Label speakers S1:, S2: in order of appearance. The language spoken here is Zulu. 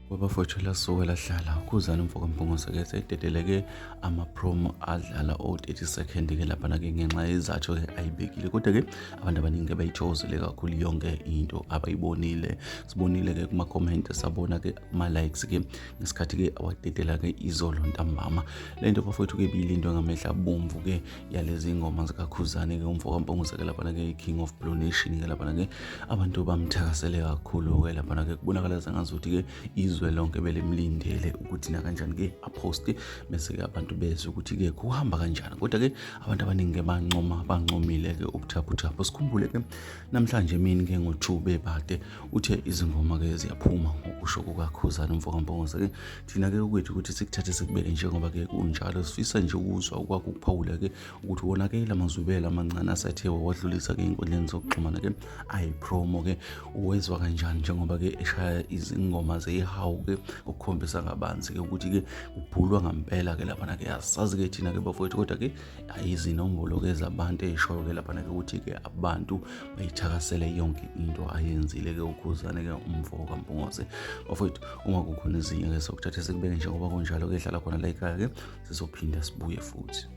S1: Bafowethu lasuke lahlala uKhuzani umfo kaMpungose ke sededeleke ama-promo adlala o-30 second ke laphana ke ngenxa yezathu ke ayibekile, kodwa ke abantu abaningi ke bayithokozele kakhulu yonke into abayibonile. Sibonile ke kuma-comment, sabona ke kuma-likes ke ngesikhathi ke awadedela ke izolo ntambama. Le nto bafowethu ke ibilindwe ngamehlo abomvu ke yalezi ngoma zikaKhuzani ke umfo kaMpungose ke laphana ke, King of Blue Nation ke laphana ke, abantu bamthakasele kakhulu ke laphana ke. Kubonakala sengazuthi ke izwe lonke belimlindele ukuthi nakanjani ke aposte, bese ke abantu bezwe ukuthi ke kuhamba kanjani. Kodwa ke abantu abaningi ke bancoma, bancomile ke ubuthaphuthaphu. Sikhumbule ke namhlanje emini ke ngo-2 bebade uthe izingoma ke ziyaphuma ngokusho kukaKhuzani umfo kaMpungose ke. Thina ke ukwethu ukuthi sikuthathe sikubeke njengoba ke kunjalo. Sifisa nje ukuzwa ukwakho ukuphawula ke ukuthi wona ke lamazwibela amancane asethe wawadlulisa ke ey'nkundleni zokuxhumana ke ayi-promo ke uwezwa kanjani, njengoba ke eshaya izingoma zeyihawu ke ukukhombisa kabanzi ke ukuthi ke kubhulwa ngampela ke laphana ke. Asazi ke thina ke bafowethu, kodwa ke ayizinombolo ke zabantu ey'shoyo ke laphana ke ukuthi ke abantu bayithakasele yonke into ayenzile ke uKhuzani ke umfo kaMpungose. Bafowethu, uma kukhona ezinye ke sokuthatha sikubeke njengoba kunjalo ke. Hlala khona la ekhaya ke, sizophinda sibuye futhi.